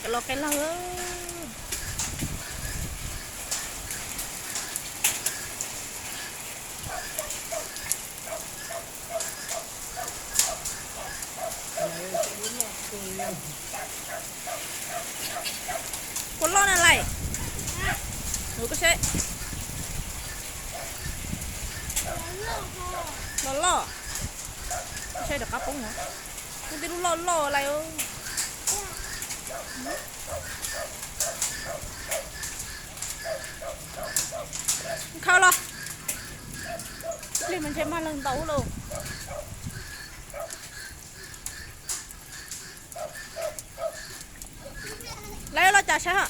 Los qe lawg. Kua loj na Lais. Ua koj seb. Loj loj. Saib rov qab poob no. Kuv tej lub loj loj Lais. Khaws los. Lig mas ntshe mag lawg ntau lauj. Lawv los cas saib ha.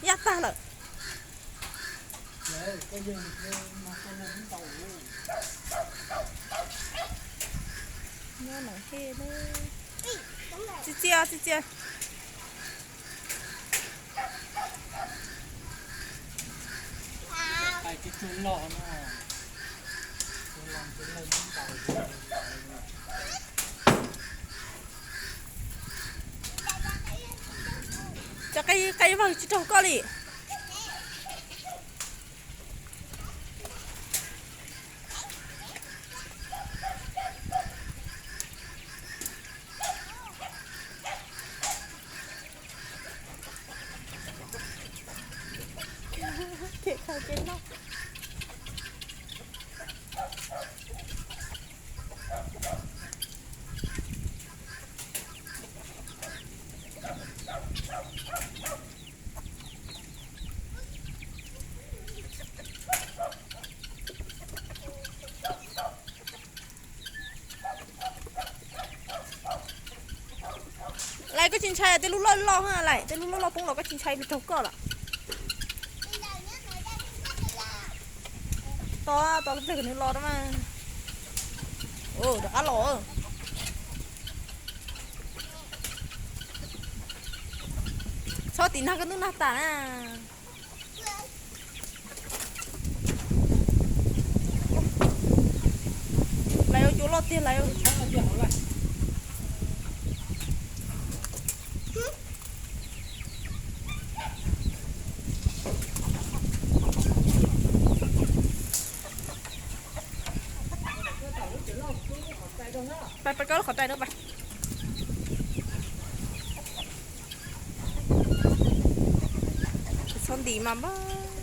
Yaj tag lawm. Txi txia txi txia. Cov qe vag tsis raug koj li. Lais koj tsis ntshai tej lub loj loj, Lais tej lub loj loj poob los koj tsis ntshai li raug koj los? Tos tos tus pleg kom nws los mas. Rov qab los. Txhob tim nag koj ntub nag tas na. Lais ua cua loj tiag Lais. Pais pais koj lub qhov tais na pais. Txhob ntim mas npab.